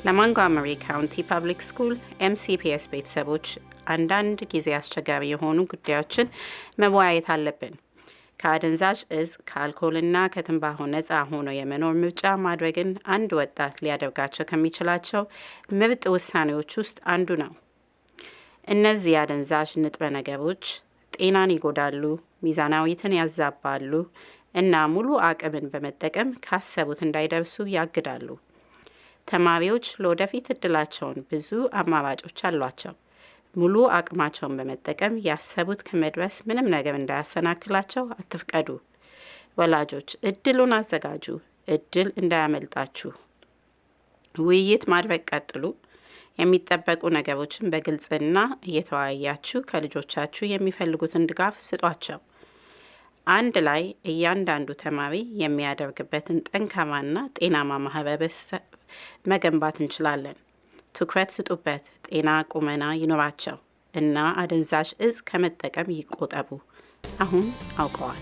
ለ Montgomery County Public School MCPS ቤተሰቦች አንዳንድ ጊዜ አስቸጋሪ የሆኑ ጉዳዮችን መወያየት አለብን። ከአደንዛዥ እጽ፣ ከአልኮልና ከትንባሆ ነፃ ሆኖ የመኖር ምርጫ ማድረግን አንድ ወጣት ሊያደርጋቸው ከሚችላቸው ምርጥ ውሳኔዎች ውስጥ አንዱ ነው። እነዚህ አደንዛዥ ንጥረ ነገሮች ጤናን ይጎዳሉ፣ ሚዛናዊትን ያዛባሉ እና ሙሉ አቅምን በመጠቀም ካሰቡት እንዳይደርሱ ያግዳሉ። ተማሪዎች ለወደፊት እድላቸውን ብዙ አማራጮች አሏቸው። ሙሉ አቅማቸውን በመጠቀም ያሰቡት ከመድረስ ምንም ነገር እንዳያሰናክላቸው አትፍቀዱ። ወላጆች እድሉን አዘጋጁ፣ እድል እንዳያመልጣችሁ። ውይይት ማድረግ ቀጥሉ። የሚጠበቁ ነገሮችን በግልጽና እየተወያያችሁ ከልጆቻችሁ የሚፈልጉትን ድጋፍ ስጧቸው። አንድ ላይ እያንዳንዱ ተማሪ የሚያደርግበትን ጠንካራና ጤናማ ማህበረሰብ መገንባት እንችላለን። ትኩረት ስጡበት፣ ጤና ቁመና ይኖራቸው እና አደንዛዥ እጽ ከመጠቀም ይቆጠቡ። አሁን አውቀዋል።